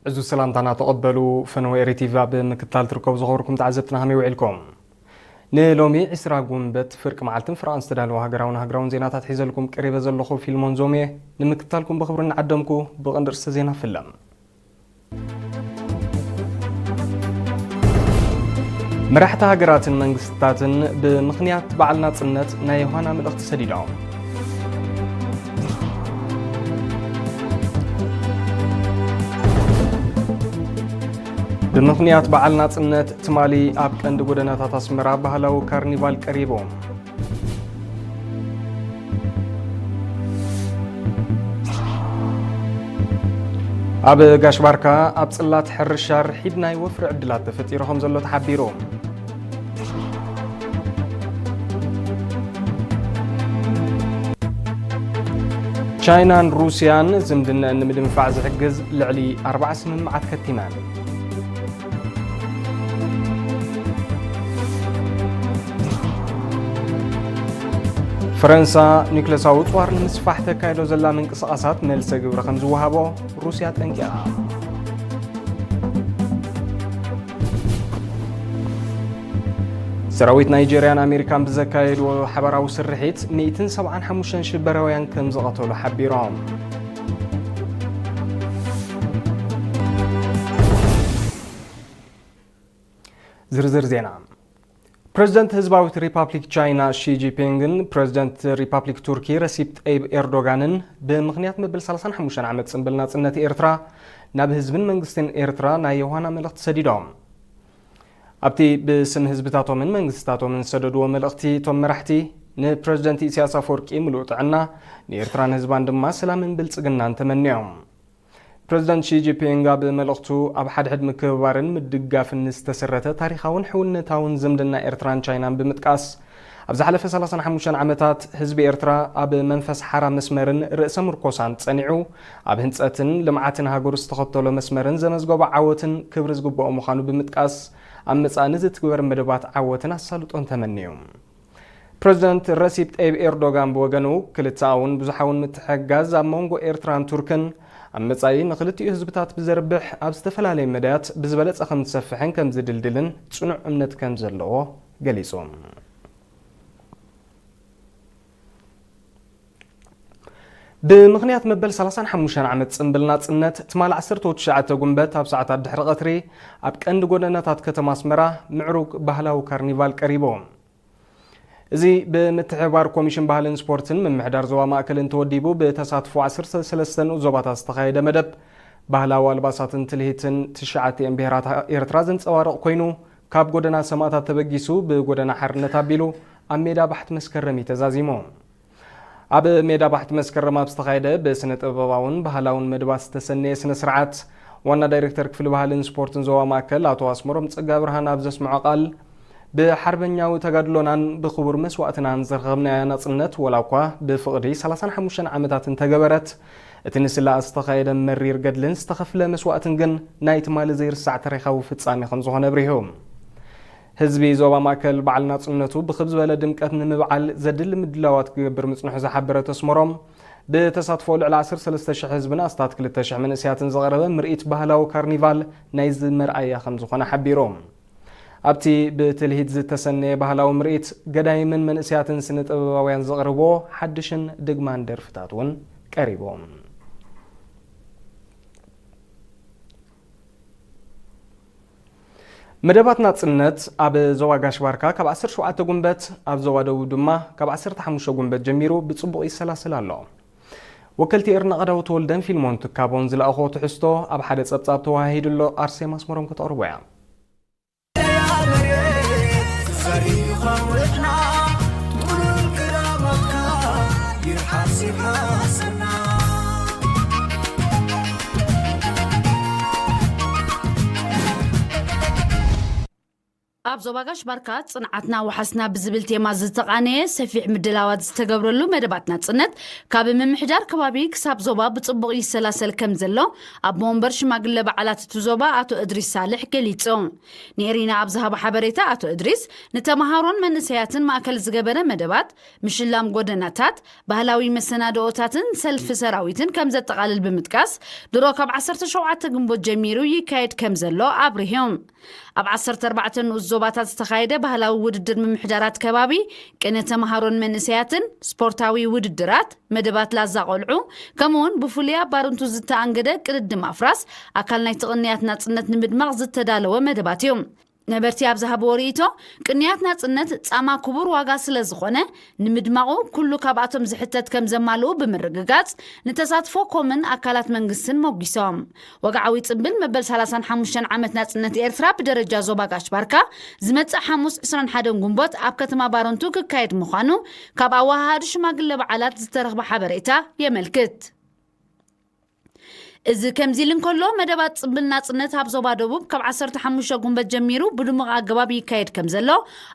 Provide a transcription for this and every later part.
ዕዙዝ ሰላምታና ተቐበሉ። ፈነወ ኤሪ ቲቪ ኣብ ምክትታል ትርከቡ ዝኸበርኩም ተዓዘብትና ከመይ ውዒልኩም? ንሎሚ ዕስራ ጉንበት ፍርቂ መዓልትን ፍርቓን ዝተዳለወ ሃገራውን ሃገራውን ዜናታት ሒዘልኩም ቀሪበ ዘለኹ ፊልሞን ዞም እየ። ንምክትታልኩም ብኽብሪ እናዓደምኩ ብቐንዲ ርእሰ ዜና ፍለም። መራሕቲ ሃገራትን መንግስትታትን ብምኽንያት በዓል ናጽነት ናይ ዮሃና መልእኽቲ ሰዲዶም። ብምኽንያት በዓል ናጽነት ትማሊ ኣብ ቀንዲ ጎደናታት ኣስመራ ባህላዊ ካርኒቫል ቀሪቡ። ኣብ ጋሽ ባርካ ኣብ ጽላት ሕርሻ ርሒድ ናይ ወፍሪ ዕድላት ተፈጢሩ ከም ዘሎ ተሓቢሩ። ቻይናን ሩስያን ዝምድነአን ንምድንፋዕ ዝሕግዝ ልዕሊ ኣርባዓ ስምምዓት ከቲመን። ፈረንሳ ኒውክለሳዊ ጽዋር ንምስፋሕ ተካይዶ ዘላ ምንቅስቓሳት መልሰ ግብሪ ከም ዝወሃቦ ሩስያ ጠንቂቓ። ሰራዊት ናይጄርያን ኣሜሪካን ብዘካየድዎ ሓባራዊ ስርሒት ሚእትን ሰብዓን ሓሙሽተን ሽበራውያን ከም ዝቐተሉ ሓቢሮም። ዝርዝር ዜና። ፕረዚደንት ህዝባዊት ሪፓብሊክ ቻይና ሺ ጂንፒንግን ፕረዚደንት ሪፓብሊክ ቱርኪ ረሲፕ ጠይብ ኤርዶጋንን ብምኽንያት መበል ሰላሳን ሓሙሽተን ዓመት ጽንብል ናጽነት ኤርትራ ናብ ህዝብን መንግስትን ኤርትራ ናይ ዮሃና መልእኽቲ ሰዲዶም። ኣብቲ ብስም ህዝብታቶምን መንግስታቶምን ዝሰደድዎ መልእኽቲ፣ እቶም መራሕቲ ንፕረዚደንት ኢሳያስ ኣፈወርቂ ምሉእ ጥዕና፣ ንኤርትራን ህዝባን ድማ ሰላምን ብልጽግናን ተመንዮም። ፕረዚደንት ሺ ጂንፒንግ ኣብ መልእኽቱ፣ ኣብ ሓድሕድ ምክብባርን ምድጋፍን ዝተሰረተ ታሪኻውን ሕውነታውን ዝምድና ኤርትራን ቻይናን ብምጥቃስ፣ ኣብ ዝሓለፈ ሰላሳን ሓሙሽተን ዓመታት ህዝቢ ኤርትራ ኣብ መንፈስ ሓራ መስመርን ርእሰ ምርኮሳን ጸኒዑ፣ ኣብ ህንጸትን ልምዓትን ሃገሩ ዝተኸተሎ መስመርን ዘመዝገቦ ዓወትን ክብሪ ዝግብኦ ምዃኑ ብምጥቃስ፣ ኣብ መጻኢ ንዝትግበር መደባት ዓወትን ኣሳልጦን ተመንዩ። ፕረዚደንት ረሲፕ ጠይብ ኤርዶጋን ብወገኑ፣ ክልተኣውን ብዙሓውን ምትሕግጋዝ ኣብ መንጎ ኤርትራን ቱርክን ኣብ መጻኢ ንኽልቲኡ ህዝብታት ብዘርብሕ ኣብ ዝተፈላለየ መዳያት ብዝበለጸ ከም ዝሰፍሕን ከም ዝድልድልን ጽኑዕ እምነት ከም ዘለዎ ገሊጹ። ብምኽንያት መበል ሰላሳን ሓሙሽተን ዓመት ጽንብል ናጽነት፣ ትማሊ ዓሰርተ ትሽዓተ ጉንበት ኣብ ሰዓታት ድሕሪ ቀትሪ ኣብ ቀንዲ ጎደናታት ከተማ ኣስመራ ምዕሩግ ባህላዊ ካርኒቫል ቀሪቡ። እዚ ብምትሕብባር ኮሚሽን ባህልን ስፖርትን ምምሕዳር ዞባ ማእከልን ተወዲቡ ብተሳትፎ ዓሰርተ ሰለስተ ንኡስ ዞባታት ዝተኻየደ መደብ፣ ባህላዊ ኣልባሳትን ትልሂትን ትሽዓቲኤን ብሄራት ኤርትራ ዘንጸባርቕ ኮይኑ፣ ካብ ጎደና ሰማእታት ተበጊሱ ብጎደና ሓርነት ኣቢሉ ኣብ ሜዳ ባሕቲ መስከረም እዩ ተዛዚሙ። ኣብ ሜዳ ባሕቲ መስከረም ኣብ ዝተኻየደ ብስነ ጥበባውን ባህላውን መደባት ዝተሰነየ ስነ ስርዓት፣ ዋና ዳይሬክተር ክፍሊ ባህልን ስፖርትን ዞባ ማእከል ኣቶ ኣስመሮም ጸጋብርሃን ኣብ ዘስምዖ ቃል፣ ብሓርበኛዊ ተጋድሎናን ብኽቡር መስዋእትናን ዝረኸብናያ ናጽነት፣ ወላ እኳ ብፍቕዲ ሰላሳን ሓሙሽተን ዓመታት እንተገበረት፣ እቲ ንስለኣ ዝተኻየደ መሪር ገድልን ዝተኸፍለ መስዋእትን ግን ናይ ትማሊ ዘይርሳዕ ታሪኻዊ ፍጻሜ ከም ዝኾነ ኣብሪሁ። ህዝቢ ዞባ ማእከል በዓል ናጽነቱ ብኽብ ዝበለ ድምቀት ንምብዓል ዘድሊ ምድላዋት ክገብር ምጽንሑ ዝሓበረ ኣቶ ኣስመሮም፣ ብተሳትፎ ልዕሊ ዓሰርተ ሰለስተ ሽሕ ህዝብን ኣስታት ክልተ ሽሕ መንእሰያትን ዝቐረበ ምርኢት ባህላዊ ካርኒቫል ናይዚ መርኣያ ከም ዝኾነ ሓቢሩ። ኣብቲ ብትልሂት ዝተሰነየ ባህላዊ ምርኢት፣ ገዳይምን መንእሰያትን ስነ ጥበባውያን ዘቕርብዎ ሓድሽን ድግማን ደርፍታት እውን ቀሪቡ። መደባት ናጽነት ኣብ ዞባ ጋሽ ባርካ ካብ ዓሰርተ ሸውዓተ ጉንበት፣ ኣብ ዞባ ደቡብ ድማ ካብ ዓሰርተ ሓሙሽተ ጉንበት ጀሚሩ ብጽቡቕ ይሰላሰል ኣሎ። ወከልቲ ኤርና ቀዳው ተወልደን ፊልሞን ትካቦን ዝለኣኾ ትሕዝቶ ኣብ ሓደ ጸብጻብ ተወሃሂዱ ኣሎ። ኣርሴማ ኣስመሮም ከተቕርቦ እያ። ኣብ ዞባ ጋሽ ባርካ ጽንዓትና ወሓስና ብዝብል ቴማ ዝተቓነየ ሰፊሕ ምድላዋት ዝተገብረሉ መደባት ናጽነት፣ ካብ ምምሕዳር ከባቢ ክሳብ ዞባ ብጽቡቕ ይሰላሰል ከም ዘሎ ኣቦ ወንበር ሽማግለ በዓላት እቲ ዞባ ኣቶ እድሪስ ሳልሕ ገሊጹ። ንኤሪና ኣብ ዝሃቦ ሓበሬታ ኣቶ እድሪስ፣ ንተምሃሮን መንእሰያትን ማእከል ዝገበረ መደባት፣ ምሽላም ጎደናታት፣ ባህላዊ መሰናድኦታትን ሰልፊ ሰራዊትን ከም ዘጠቓልል ብምጥቃስ፣ ድሮ ካብ ዓሰርተ ሸውዓተ ግንቦት ጀሚሩ ይካየድ ከም ዘሎ ኣብሪሆም። ኣብ ዓሰርተ ኣርባዕተ ንኡስ ዞባታት ዝተኻየደ ባህላዊ ውድድር ምምሕዳራት ከባቢ፣ ቅነ ተምሃሮን መንእሰያትን፣ ስፖርታዊ ውድድራት፣ መደባት ላዛ ቆልዑ፣ ከምኡውን ብፍሉይ ኣብ ባረንቱ ዝተኣንገደ ቅድድም ኣፍራስ፣ ኣካል ናይቲ ቅንያት ናጽነት ንምድማቕ ዝተዳለወ መደባት እዩ። ነበርቲ ኣብ ዝሃብዎ ርእይቶ፣ ቅንያት ናጽነት ጻማ ክቡር ዋጋ ስለ ዝኾነ፣ ንምድማቑ ኩሉ ካብኣቶም ዝሕተት ከም ዘማልኡ ብምርግጋጽ፣ ንተሳትፎ ኮምን ኣካላት መንግስትን ሞጒሶም። ወግዓዊ ጽምብል መበል ሰላሳን ሓሙሽተን ዓመት ናጽነት ኤርትራ ብደረጃ ዞባ ጋሽ ባርካ ዝመጽእ ሓሙስ ዕስራን ሓደን ግንቦት ኣብ ከተማ ባረንቱ ክካየድ ምዃኑ ካብ ኣወሃሃዲ ሽማግለ በዓላት ዝተረኽበ ሓበሬታ የመልክት። እዚ ከምዚ ኢሉ እንከሎ፣ መደባት ጽምብል ናጽነት ኣብ ዞባ ደቡብ ካብ ዓሰርተ ሓሙሽተ ግንቦት ጀሚሩ ብድሙቕ ኣገባብ ይካየድ ከም ዘሎ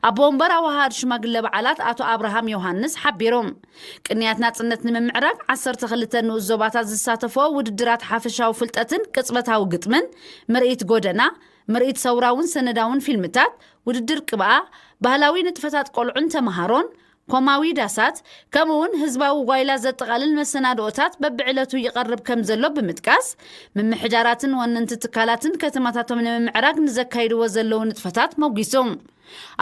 ኣቦ ወንበር ኣወሃሃዲ ሽማግለ በዓላት ኣቶ ኣብርሃም ዮሃንስ ሓቢሩ። ቅንያት ናጽነት ንምምዕራግ ዓሰርተ ክልተ ንኡስ ዞባታት ዝሳተፍኦ ውድድራት ሓፈሻዊ ፍልጠትን ቅጽበታዊ ግጥምን፣ ምርኢት ጎደና፣ ምርኢት ሰውራውን ሰነዳውን ፊልምታት፣ ውድድር ቅብኣ፣ ባህላዊ ንጥፈታት ቆልዑን ተምሃሮን፣ ኮማዊ ዳሳት፣ ከምኡውን ህዝባዊ ጓይላ ዘጠቓልል መሰናድኦታት በብዕለቱ ይቐርብ ከም ዘሎ ብምጥቃስ፣ ምምሕዳራትን ወነንቲ ትካላትን ከተማታቶም ንምምዕራግ ንዘካይድዎ ዘለዉ ንጥፈታት መጒሱ።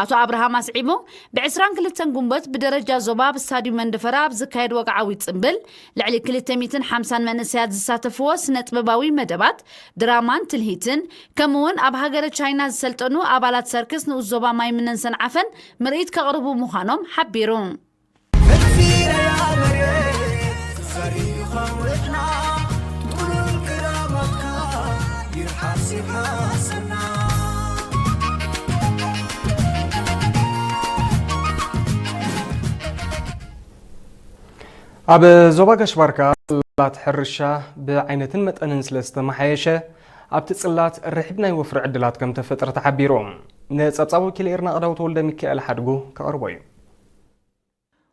ኣቶ ኣብርሃም ኣስዒቡ፣ ብ ዕስራን ክልተን ግንቦት ብደረጃ ዞባ ኣብ ስታድዩም መንደፈራ ኣብ ዝካየድ ወግዓዊ ጽምብል፣ ልዕሊ ክልተ ሚእትን ሓምሳን መንእሰያት ዝሳተፍዎ ስነ ጥበባዊ መደባት፣ ድራማን ትልሂትን፣ ከምኡውን ኣብ ሃገረ ቻይና ዝሰልጠኑ ኣባላት ሰርክስ ንኡስ ዞባ ማይምነን ሰንዓፈን ምርኢት ከቕርቡ ምዃኖም ሓቢሩ። ኣብ ዞባ ጋሽ ባርካ ጽላት ሕርሻ ብዓይነትን መጠንን ስለ ዝተመሓየሸ፣ ኣብቲ ጽላት ርሒብ ናይ ወፍሪ ዕድላት ከም ተፈጥረ ተሓቢሩ። ንጸብጻብ ወኪል ኤርና ቅዳው ተወልደ ሚካኤል ሓድጉ ከቕርቦ እዩ።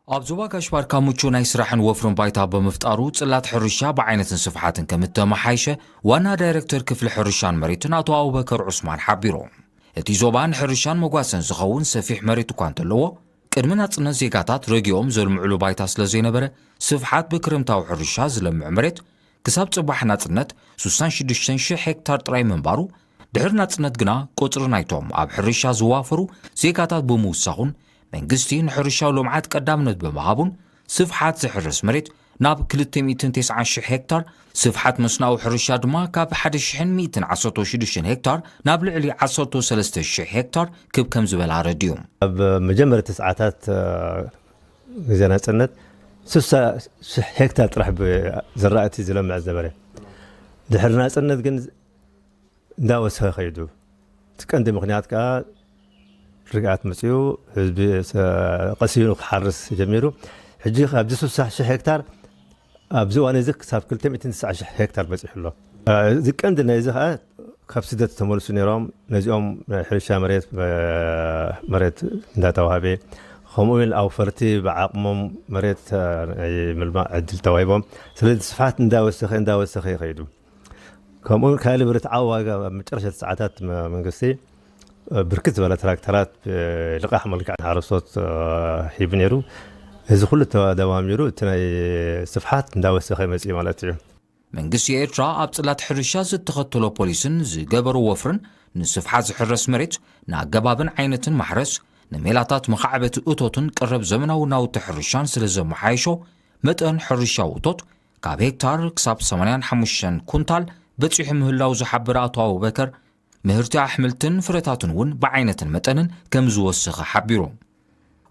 ኣብ ዞባ ጋሽ ባርካ ምቹ ናይ ስራሕን ወፍርን ባይታ ብምፍጣሩ፣ ጽላት ሕርሻ ብዓይነትን ስፍሓትን ከም እተመሓየሸ ዋና ዳይሬክተር ክፍሊ ሕርሻን መሬትን ኣቶ ኣቡበከር ዑስማን ሓቢሮም። እቲ ዞባ ንሕርሻን መጓሰን ዝኸውን ሰፊሕ መሬት እኳ እንተለዎ፣ ቅድሚ ናጽነት ዜጋታት ረጊኦም ዘልምዕሉ ባይታ ስለ ዘይነበረ፣ ስፍሓት ብክረምታዊ ሕርሻ ዝለምዕ መሬት ክሳብ ጽባሕ ናጽነት ሱሳን ሽዱሽተን ሽሕ ሄክታር ጥራይ ምንባሩ፣ ድሕሪ ናጽነት ግና ቁጽሪ ናይቶም ኣብ ሕርሻ ዝዋፈሩ ዜጋታት ብምውሳኹን፣ መንግስቲ ንሕርሻዊ ልምዓት ቀዳምነት ብምሃቡን፣ ስፍሓት ዝሕረስ መሬት ናብ ክልተ ሚእትን ተስዓን ሽሕ ሄክታር፣ ስፍሓት መስኖኣዊ ሕርሻ ድማ ካብ ሓደ ሽሕን ሚእትን ዓሰርተ ሽዱሽተን ሄክታር ናብ ልዕሊ ዓሰርተ ሰለስተ ሽሕ ሄክታር ክብ ከም ዝበለ ኣረዲኡ። ኣብ መጀመርታ ሰዓታት፣ እ፣ ግዜ ናጽነት ስሳ ሽሕ ሄክታር ጥራሕ ብዝራእቲ ዝለምዕ ዝነበረ። ድሕሪ ናጽነት ግን እንዳወሰኸ ከይዱ። እቲ ቀንዲ ምኽንያት ከኣ ርግኣት መጺኡ፣ ህዝቢ ሰ-፣ ቀስ ኢሉ ክሓርስ ጀሚሩ። ሕጂ ካብዚ ስሳ ሽሕ ሄክታር ኣብዚ እዋን እዚ ክሳብ ክልተ ሚእትን ስሳ ሽሕ ሄክታር በጺሑ ኣሎ። እዚ ቀንዲ ናይዚ ከኣ ካብ ስደት ዝተመልሱ ነይሮም፣ ነዚኦም ናይ ሕርሻ መሬት፣ መሬት እንዳተዋህበ፣ ከምኡ እውን ኣውፈርቲ ብዓቕሞም መሬት ናይ ምልማዕ ዕድል ተዋሂቦም። ስለዚ ስፍሓት እንዳወሰኸ፣ እንዳወሰኸ ይኸይዱ። ከምኡ እውን ካልእ ብርትዓዊ ዋጋ ኣብ መጨረሻ ሰዓታት መ-፣ መንግስቲ፣ እ፣ ብርክት ዝበላ ትራክተራት ብልቃሕ መልክዕ ንሓረስቶት፣ እ፣ ሂቡ ነይሩ። እዚ ኩሉ ተደማሚሩ እቲ ናይ ስፍሓት እንዳወሰኸ መፂኡ ማለት እዩ። መንግስቲ ኤርትራ ኣብ ጽላት ሕርሻ ዝተኸተሎ ፖሊስን ዝገበሮ ወፍርን ንስፍሓት ዝሕረስ መሬት ንኣገባብን ዓይነትን ማሕረስ፣ ንሜላታት መኻዕበቲ እቶትን ቀረብ ዘመናዊ ናውቲ ሕርሻን ስለ ዘመሓየሾ፣ መጠን ሕርሻዊ እቶት ካብ ሄክታር ክሳብ ሰማንያን ሓሙሽተን ኩንታል በጺሑ ምህላው ዝሓበረ ኣቶ ኣቡበከር፣ ምህርቲ ኣሕምልትን ፍረታትን እውን ብዓይነትን መጠንን ከም ዝወሰኸ ሓቢሩ።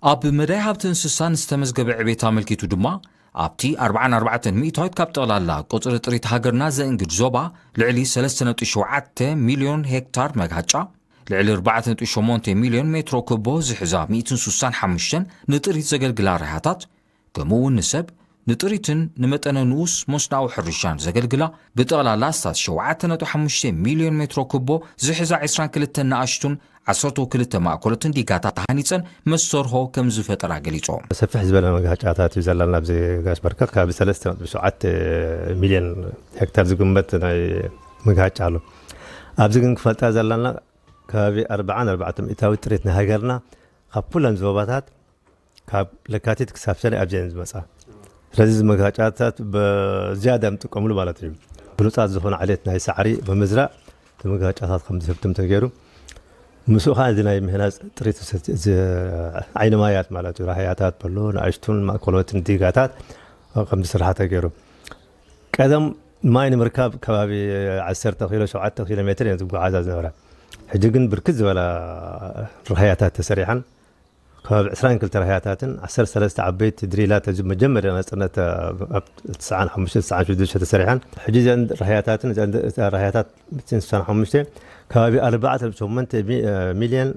ኣብ መዳይ ሃብቲ እንስሳን ዝተመዝገበ ዕቤት ኣመልኪቱ ድማ፣ ኣብቲ ኣርባዓን ኣርባዕተን ሚእታዊት ካብ ጠቕላላ ቁጽሪ ጥሪት ሃገርና ዘእንግድ ዞባ፣ ልዕሊ ሰለስተ ነጥቢ ሸውዓተ ሚልዮን ሄክታር መግሃጫ፣ ልዕሊ ኣርባዕተ ነጥቢ ሸሞንተ ሚልዮን ሜትሮ ኩቦ ዝሕዛ ሚእትን ስሳን ሓሙሽተን ንጥሪት ዘገልግላ ራህያታት፣ ከምኡ እውን ንሰብ ንጥሪትን ንመጠነ ንኡስ መስኖኣዊ ሕርሻን ዘገልግላ ብጠቕላላ ኣስታት ሸውዓተ ነጥቢ ሓሙሽተ ሚልዮን ሜትሮ ኩቦ ዝሕዛ ዕስራን ክልተን ንኣሽቱን ዓሰርተ ክልተ ማእከሎትን ዲጋታት ተሃኒጸን መሰርሆ ከም ዝፈጠራ ገሊጾም። ሰፊሕ ዝበለ መግሃጫታት እዩ ዘለና ኣብዚ ጋሽ በርከት። ካብ ሰለስተ ነጥቢ ሸውዓተ ሚልዮን ሄክታር ዝግመት ናይ መግሃጫ ኣሎ። ኣብዚ ግን ክፈልጣ ዘለና ከባቢ ኣርባዓን ኣርባዕተ ሚእታዊ ጥሪት ናይ ሃገርና ካብ ኩለን ዞባታት ካብ ለካቲት ክሳብ ሰነ ኣብዚኤን ዝመጻ። ስለዚ እዚ መግሃጫታት ብዝያዳ ንጥቀምሉ ማለት እዩ። ብሉጻት ዝኾነ ዓሌት ናይ ሳዕሪ ብምዝራእ እቲ መግሃጫታት ከም ዝህብትም ተገይሩ። ምስኡ ከዓ እዚ ናይ ምህናጽ ጥሪት፣ እዚ ዓይኒ ማያት ማለት እዩ፣ ራህያታት በሎ ንኣሽቱን ማእከሎትን ዲጋታት ከም ዝስርሓ ተገይሩ። ቀደም ማይ ንምርካብ ከባቢ ዓሰርተ ኪሎ፣ ሸውዓተ ኪሎ ሜትር እየን ዝጓዓዛ ዝነበራ። ሕጂ ግን ብርክት ዝበላ ራህያታት ተሰሪሐን ከባቢ ዕስራን ክልተ ራህያታትን ዓሰርተ ሰለስተ ዓበይቲ ድሪላት፣ እዚ መጀመርያ ናጽነት ኣብ ትስዓን ሓሙሽተ ትስዓን ሽዱሽተ ተሰሪሐን። ሕጂ እዘን ራህያታትን እዘን ራህያታት ስሳን ሓሙሽተ ከባቢ ኣርባዕተ ነጥቢ ሸሞንተ ሚ-፣ ሚልዮን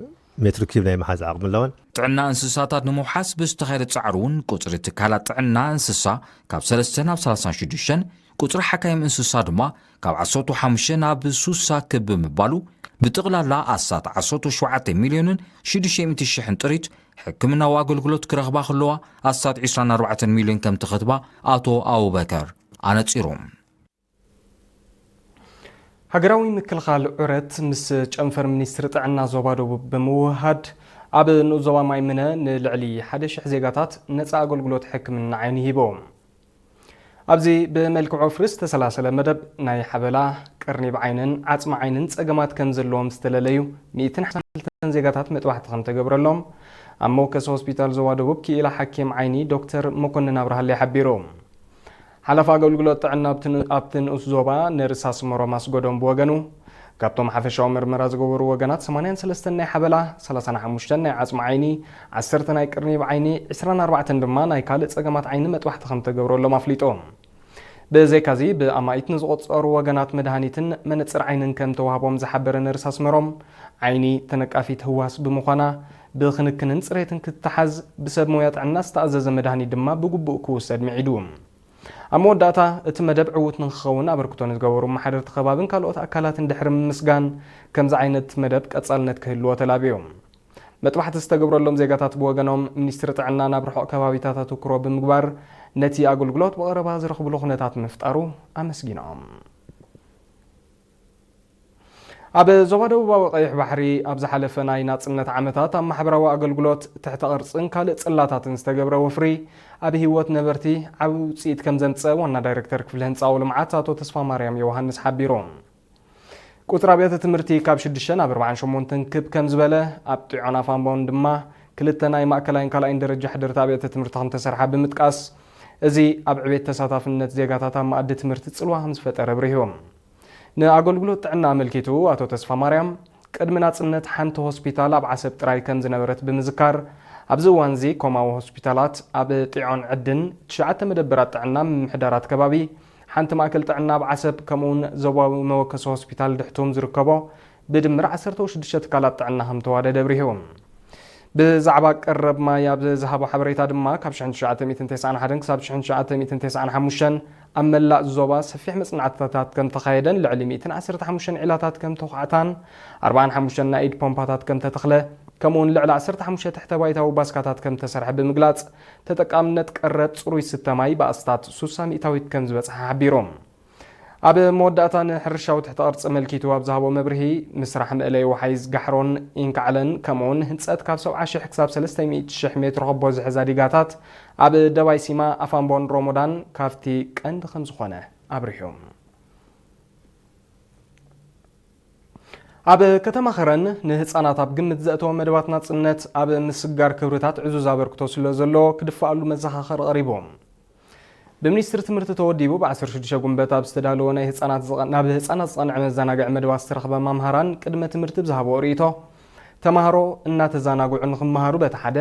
ሜትር ኪዩብ ናይ መሓዝ ዓቕሚ ኣለወን። ጥዕና እንስሳታት ንምውሓስ ብዝተኻየደ ጻዕሪ እውን ቁጽሪ ትካላት ጥዕና እንስሳ ካብ ሰለስተ ናብ ሰላሳን ሽዱሽተን፣ ቁጽሪ ሓካይም እንስሳ ድማ ካብ ዓሰርተ ሓሙሽተ ናብ ሱሳ ክብ ብምባሉ ብጥቕላላ ኣስታት ዓሰርተ ሸውዓተ ሚልዮንን ሽዱሽተ ሚእቲ ሽሕን ጥሪት ሕክምናዊ ኣገልግሎት ክረኽባ ከለዋ ኣስታት ዕስራን ኣርባዕተን ሚልዮን ከም ተኸትባ ኣቶ ኣቡበከር ኣነጺሮም። ሃገራዊ ምክልኻል ዑረት ምስ ጨንፈር ሚኒስትሪ ጥዕና ዞባ ደቡብ ብምውህሃድ ኣብ ንኡስ ዞባ ማይ ምነ ንልዕሊ ሓደ ሽሕ ዜጋታት ነጻ ኣገልግሎት ሕክምና ዓይኒ ሂቦም። ኣብዚ ብመልክዕ ወፍሪ ዝተሰላሰለ መደብ ናይ ሓበላ፣ ቀርኒብ ዓይንን ዓጽሚ ዓይንን ጸገማት ከም ዘለዎም ዝተለለዩ ሚእትን ሓምሳን ክልተን ዜጋታት መጥባሕቲ ከም ተገብረሎም ኣብ መወከሲ ሆስፒታል ዞባ ደቡብ ክኢላ ሓኪም ዓይኒ ዶክተር መኮንን ኣብርሃለይ ሓቢሩ። ሓላፊ ኣገልግሎት ጥዕና ኣብቲ ን-፣ ኣብቲ ንኡስ ዞባ ነርስ ኣስመሮም ኣስገዶም ብወገኑ፣ ካብቶም ሓፈሻዊ ምርመራ ዝገበሩ ወገናት ሰማንያን ሰለስተን ናይ ሓበላ፣ ሰላሳን ሓሙሽተን ናይ ዓጽሚ ዓይኒ፣ ዓሰርተ ናይ ቅርኒብ ዓይኒ፣ ዕስራን ኣርባዕተን ድማ ናይ ካልእ ጸገማት ዓይኒ መጥባሕቲ ከም ተገብረሎም ኣፍሊጡ። ብዘይካዚ፣ ብኣማኢት ንዝቑጸሩ ወገናት መድሃኒትን መነጽር ዓይንን ከም ተዋህቦም ዝሓበረ ነርስ ኣስመሮም፣ ዓይኒ ተነቃፊት ህዋስ ብምዃና፣ ብክንክንን ጽሬትን ክትተሓዝ፣ ብሰብ ሞያ ጥዕና ዝተኣዘዘ መድሃኒት ድማ ብግቡእ ክውሰድ ምዒዱ። ኣብ መወዳእታ፣ እቲ መደብ ዕዉት ንክኸውን ኣበርክቶ ንዝገበሩ ኣመሓደርቲ ከባብን ካልኦት ኣካላትን ድሕሪ ምምስጋን፣ ከምዚ ዓይነት መደብ ቀጻልነት ክህልዎ ተላብዩ። መጥባሕቲ ዝተገብረሎም ዜጋታት ብወገኖም፣ ሚኒስትሪ ጥዕና ናብ ርሑቕ ከባቢታት ኣተኩሮ ብምግባር፣ ነቲ ኣገልግሎት ብቐረባ ዝረኽብሉ ኩነታት ምፍጣሩ ኣመስጊኖም። ኣብ ዞባ ደቡባዊ ቀይሕ ባሕሪ ኣብ ዝሓለፈ ናይ ናጽነት ዓመታት ኣብ ማሕበራዊ ኣገልግሎት፣ ትሕተ ቅርጽን ካልእ ጽላታትን ዝተገብረ ወፍሪ ኣብ ህይወት ነበርቲ ዓቢ ውጽኢት ከም ዘምጸ ዋና ዳይሬክተር ክፍሊ ህንጻዊ ልምዓት ኣቶ ተስፋማርያም ዮሃንስ ሓቢሩ። ቁጽሪ ኣብያተ ትምህርቲ ካብ ሽዱሽተ ናብ ኣርባዓን ሸሞንተን ክብ ከም ዝበለ፣ ኣብ ጢዖን ኣፋምባውን ድማ ክልተ ናይ ማእከላይን ካልኣይን ደረጃ ሕደርቲ ኣብያተ ትምህርቲ ከም ተሰርሓ ብምጥቃስ፣ እዚ ኣብ ዕቤት ተሳታፍነት ዜጋታት ኣብ መኣዲ ትምህርቲ ጽልዋ ከም ዝፈጠረ ኣብሪሁ። ንኣገልግሎት ጥዕና ኣመልኪቱ ኣቶ ተስፋማርያም፣ ቅድሚ ናጽነት ሓንቲ ሆስፒታል ኣብ ዓሰብ ጥራይ ከም ዝነበረት ብምዝካር፣ ኣብዚ እዋንዚ ኮማዊ ሆስፒታላት ኣብ ጢዖን ዕድን፣ ትሽዓተ መደበራት ጥዕና ምምሕዳራት ከባቢ፣ ሓንቲ ማእከል ጥዕና ኣብ ዓሰብ፣ ከምኡውን ዞባዊ መወከሲ ሆስፒታል ድሕቱም ዝርከቦ ብድምር ዓሰርተ ሽዱሽተ ትካላት ጥዕና ከም ተዋደደ ኣብሪሁ። ብዛዕባ ቀረብ ማይ ኣብ ዝሃቦ ሓበሬታ ድማ፣ ካብ ሽሕን ትሽዓተ ሚእትን ተስዓን ሓደን ክሳብ ሽሕን ትሽዓተ ሚእትን ተስዓን ሓሙሽተን ኣብ መላእ ዞባ ሰፊሕ መጽናዕትታት ከም ተኻየደን፣ ልዕሊ ሚእትን ዓሰርተ ሓሙሽተን ዒላታት ከም ተዃዕታን፣ ኣርባዓን ሓሙሽተን ናይ ኢድ ፖምፓታት ከም ተተኽለ፣ ከምኡውን ልዕሊ ዓሰርተ ሓሙሽተ ትሕተ ባይታዊ ባስካታት ከም ተሰርሐ ብምግላጽ፣ ተጠቃምነት ቀረብ ጽሩይ ስተ ማይ ብኣስታት ሱሳ ሚእታዊት ከም ዝበጽሐ ሓቢሩ። ኣብ መወዳእታ ንሕርሻዊ ትሕተ ቅርጺ ኣመልኪቱ ኣብ ዝሃቦ መብርሂ፣ ምስራሕ መእለይ ወሓይዝ ጋሕሮን ኢንካዕለን፣ ከምኡውን ህንጸት ካብ ሰብዓ ሽሕ ክሳብ ሰለስተ ሚእቲ ሽሕ ሜትሮ ኩቦ ዝሕዛ ዲጋታት ኣብ ደባይ ሲማ፣ ኣፋምቦን ሮሞዳን ካብቲ ቀንዲ ከም ዝኾነ ኣብሪሁ። ኣብ ከተማ ኸረን ንህጻናት ኣብ ግምት ዘእተወ መደባት ናጽነት ኣብ ምስጋር ክብርታት ዕዙዝ ኣበርክቶ ስለ ዘለዎ ክድፈኣሉ መዘኻኸሪ ቀሪቡ። ብሚኒስትሪ ትምህርቲ ተወዲቡ ብ ዓሰርተ ሽዱሽተ ጉንበት ኣብ ዝተዳለወ ናይ ህጻናት ዝቐ-፣ ናብ ህጻናት ዝቐንዐ መዘናግዒ መደባት ዝተረኽበ መምሃራን ቅድመ ትምህርቲ ብዝሃብዎ ርእይቶ፣ ተማሃሮ እናተዛናግዑ ንኽመሃሩ በቲ ሓደ፣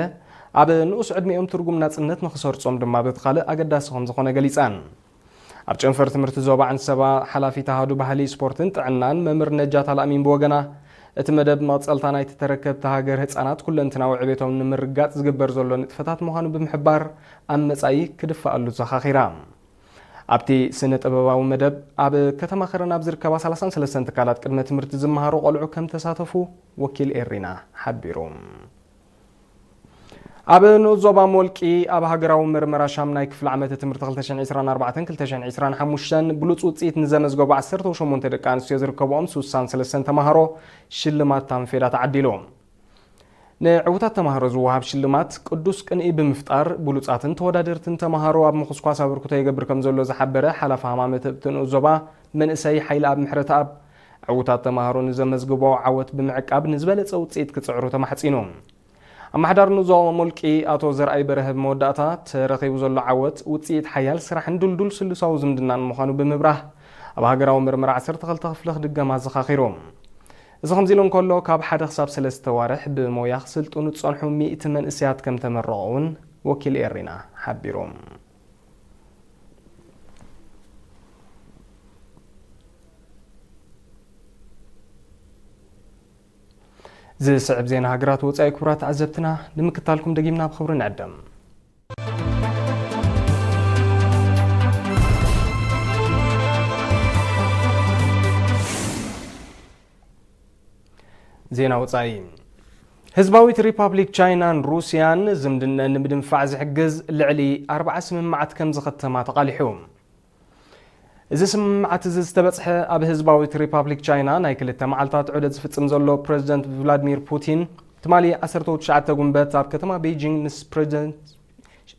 ኣብ ንኡስ ዕድሚኦም ትርጉም ናጽነት ንኽሰርጾም ድማ በቲ ካልእ ኣገዳሲ ከም ዝኾነ ገሊጸን። ኣብ ጨንፈር ትምህርቲ ዞባ ዓንሰባ ሓላፊት ኣሃዱ ባህሊ፣ ስፖርትን ጥዕናን መምህር ነጃት ኣልኣሚን ብወገና፣ እቲ መደብ መቕጸልታ ናይቲ ተረከብቲ ሃገር ህጻናት ኩለንትናዊ ዕቤቶም ንምርጋጽ ዝግበር ዘሎ ንጥፈታት ምዃኑ ብምሕባር፣ ኣብ መጻኢ ክድፋኣሉ ዘኻኺራ። ኣብቲ ስነ ጥበባዊ መደብ፣ ኣብ ከተማ ከረን ኣብ ዝርከባ ሰላሳን ሰለስተን ትካላት ቅድመ ትምህርቲ ዝመሃሩ ቆልዑ ከም ተሳተፉ ወኪል ኤሪና ሓቢሩ። ኣብ ንኡስ ዞባ ሞልቂ ኣብ ሃገራዊ መርመራ ሻምናይ ክፍሊ ዓመተ ትምህርቲ ክልተ ሽሕን ዕስራን ኣርባዕተን ክልተ ሽሕን ዕስራን ሓሙሽተን ብሉጽ ውጽኢት ንዘመዝገቡ ዓሰርተ ሸሞንተ ደቂ ኣንስትዮ ዝርከብኦም ስሳን ሰለስተን ተማሃሮ ሽልማት ታንፌዳ ተዓዲሉ። ንዕዉታት ተማሃሮ ዝወሃብ ሽልማት ቅዱስ ቅንኢ ብምፍጣር ብሉጻትን ተወዳደርትን ተማሃሮ ኣብ ምኹስኳስ ኣበርክቶ ይገብር ከም ዘሎ ዝሓበረ ሓላፊ ሃማመት እቲ ንኡስ ዞባ መንእሰይ ሓይለኣብ ምሕረተኣብ፣ ዕዉታት ተማሃሮ ንዘመዝግቦ ዓወት ብምዕቃብ ንዝበለጸ ውጽኢት ክጽዕሩ ተማሕጺኑ። ኣመሓዳሪ ንኡስ ዞባ ሞልቂ ኣቶ ዘርኣይ በርሀ ብመወዳእታ፣ ተረኺቡ ዘሎ ዓወት ውጽኢት ሓያል ስራሕን ድልዱል ስሉሳዊ ዝምድናን ምዃኑ ብምብራህ፣ ኣብ ሃገራዊ መርመራ ዓሰርተ ክልተ ክፍሊ ክድገም ኣዘኻኺሩ። እዚ ከምዚ ኢሉ እንከሎ፣ ካብ ሓደ ክሳብ ሰለስተ ዋርሕ ብሞያ ክስልጥኑ ዝጸንሑ ሚእቲ መንእሰያት ከም ተመረቑ እውን ወኪል ኤሪና ሓቢሩ። ዝስዕብ ዜና ሃገራት ወጻኢ ክቡራት ተዓዘብትና ንምክታልኩም ደጊምና ብኽብሪ ንዕደም። ዜና ወጻኢ። ህዝባዊት ሪፓብሊክ ቻይናን ሩስያን ዝምድነን ንምድንፋዕ ዝሕግዝ ልዕሊ ኣርብዓ ስምምዓት ከም ዝኸተማ ተቓሊሑ። እዚ ስምምዓት እዚ ዝተበጽሐ ኣብ ህዝባዊት ሪፓብሊክ ቻይና ናይ ክልተ መዓልታት ዑደት ዝፍጽም ዘሎ ፕረዚደንት ቭላድሚር ፑቲን፣ ትማሊ ዓሰርተ ትሽዓተ ጉንበት ኣብ ከተማ ቤጂንግ ምስ ፕረዚደንት፣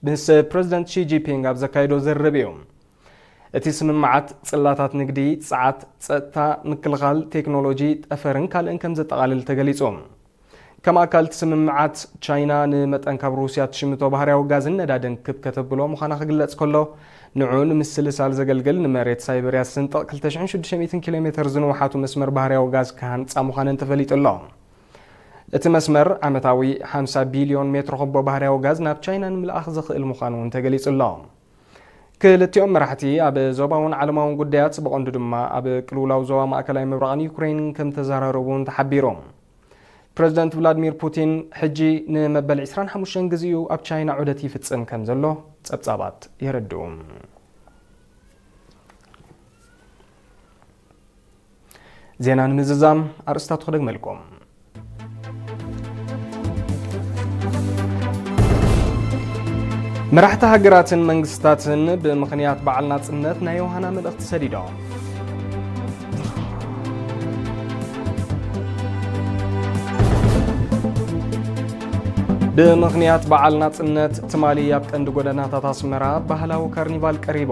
ምስ ፕረዚደንት ሺ ጂንፒንግ ኣብ ዘካየዶ ዝርርብ እዩ። እቲ ስምምዓት ጽላታት ንግዲ፣ ጸዓት፣ ጸጥታ፣ ምክልኻል፣ ቴክኖሎጂ፣ ጠፈርን ካልእን ከም ዘጠቓልል ተገሊጹ። ከም ኣካል እቲ ስምምዓት፣ ቻይና ንመጠን ካብ ሩስያ ትሽምቶ ባህርያዊ ጋዝን ነዳድን ክብ ከተብሎ ምዃና ክግለጽ ከሎ፣ ንዑ ንምስልሳል ዘገልግል ንመሬት ሳይበርያ ዝስንጥቕ ክልተ ሽሕን ሽዱሽተ ሚእትን ኪሎ ሜተር ዝንውሓቱ መስመር ባህርያዊ ጋዝ ክሃንጻ ምዃነን ተፈሊጡ ኣሎ። እቲ መስመር ዓመታዊ ሓምሳ ቢልዮን ሜትሮ ኩቦ ባህርያዊ ጋዝ ናብ ቻይና ንምልኣኽ ዘኽእል ምዃኑ እውን ተገሊጹ ኣሎ። ክልቲኦም መራሕቲ ኣብ ዞባውን ዓለማውን ጉዳያት፣ ብቐንዱ ድማ ኣብ ቅልውላው ዞባ ማእከላይ ምብራቕን ዩክሬንን ከም ተዘራረቡ እውን ተሓቢሩ። ፕረዚደንት ቭላድሚር ፑቲን ሕጂ ንመበል ዕስራን ሓሙሽተን ግዜኡ ኣብ ቻይና ዑደት ይፍጽም ከም ዘሎ ጸብጻባት የረድኡ። ዜና ንምዝዛም ኣርእስታቱ ክደግመልኩም። መራሕቲ ሃገራትን መንግስታትን ብምኽንያት በዓል ናጽነት ናይ ዮሃና መልእኽቲ ሰዲዶም። ብምኽንያት በዓል ናጽነት ትማሊ ኣብ ቀንዲ ጎደናታት ኣስመራ ባህላዊ ካርኒቫል ቀሪቡ።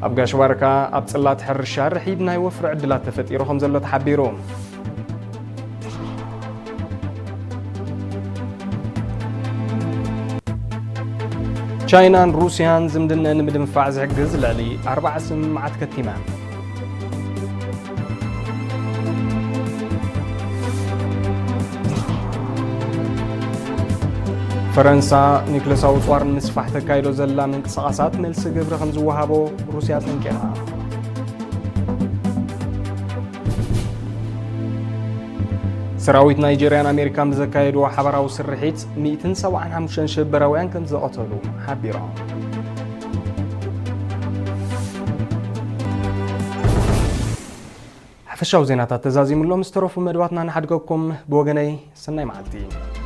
ኣብ ጋሽ ባርካ ኣብ ጽላት ሕርሻ ርሒብ ናይ ወፍሪ ዕድላት ተፈጢሩ ከም ዘሎ ተሓቢሩ። ቻይናን ሩስያን ዝምድነን ንምድንፋዕ ዝሕግዝ ልዕሊ ኣርብዓ ስምምዓት ከቲመን። ፈረንሳ ኒክለሳዊ ጾር ንምስፋሕ ተካይዶ ዘላ ምንቅስቓሳት መልሲ ግብሪ ከም ዝወሃቦ ሩስያ ኣጠንቂቓ። ሰራዊት ናይጄርያን ኣሜሪካን ብዘካየድዎ ሓባራዊ ስርሒት ሚእትን ሰብዓን ሓሙሽተን ሽበራውያን ከም ዝቐተሉ ሓቢሮም። ሓፈሻዊ ዜናታት ተዛዚሙ ኣሎ። ምስ ተረፉ መደባትና ንሓድገኩም። ብወገነይ ሰናይ መዓልቲ።